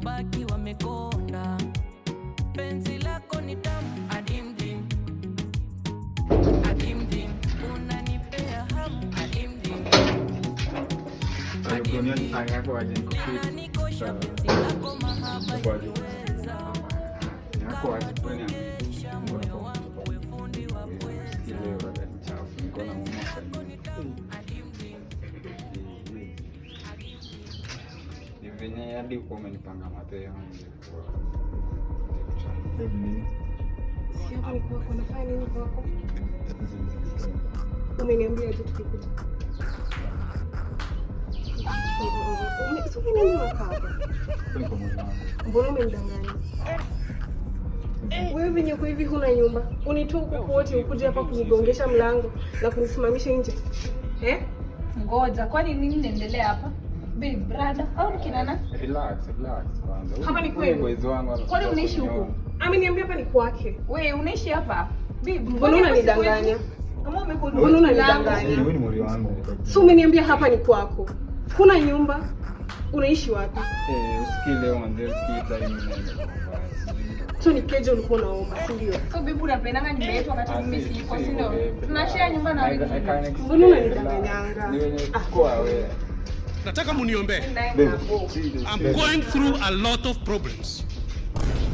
Wabaki wamekonda. Penzi lako ni tamu adimdim, adimdim, unanipea hamu adimdim, unanikosha penzi lako mahaba ikiweza Yako aje kwani? Kisha moyo wangu we fundi wa pweza. Leo dada ni chafu, niko na mama sana. Adimdim. Ni venye hadi uko umenipanga mapema nilikuwa Si hapa ni kwako, nafanya nini kwako? Umeniambia aje tukikuta? Si umeniambia unakaa hapa? Mbona umenidanganya? Wewe venye uko hivi huna nyumba. Unitoa huku kote ukuje hapa kunigongesha mlango na kunisimamisha nje. Eh? Ngoja, kwani nini inaendelea hapa? Babe, brother, au ni kina nani? Relax, relax kwanza. Hapa ni kwenu? Boys wangu hapa. Kwani unaishi huku? Ameniambia hapa ni kwake. Wewe unaishi hapa? Babe, Mbona kwani hapa si unanidanganya? kwetu? Kama umekuwa Mbona unanidanganya? Huyu ni muri wangu. Si umeniambia hapa ni kwako. Huna nyumba? Unaishi wapi? Eh, usikii leo manze, usikii time inaenda kwa mbaya. So ni keja ulikuwa unaomba, si ndio? So babe, unapendanga nyumba yetu wakati mimi siko, si ndio? Tunashare nyumba na wengine. Mbona unanidanganyanga? Ni wenye kwa wewe. Nataka muniombee. Naye mnabo. I'm going through a lot of problems.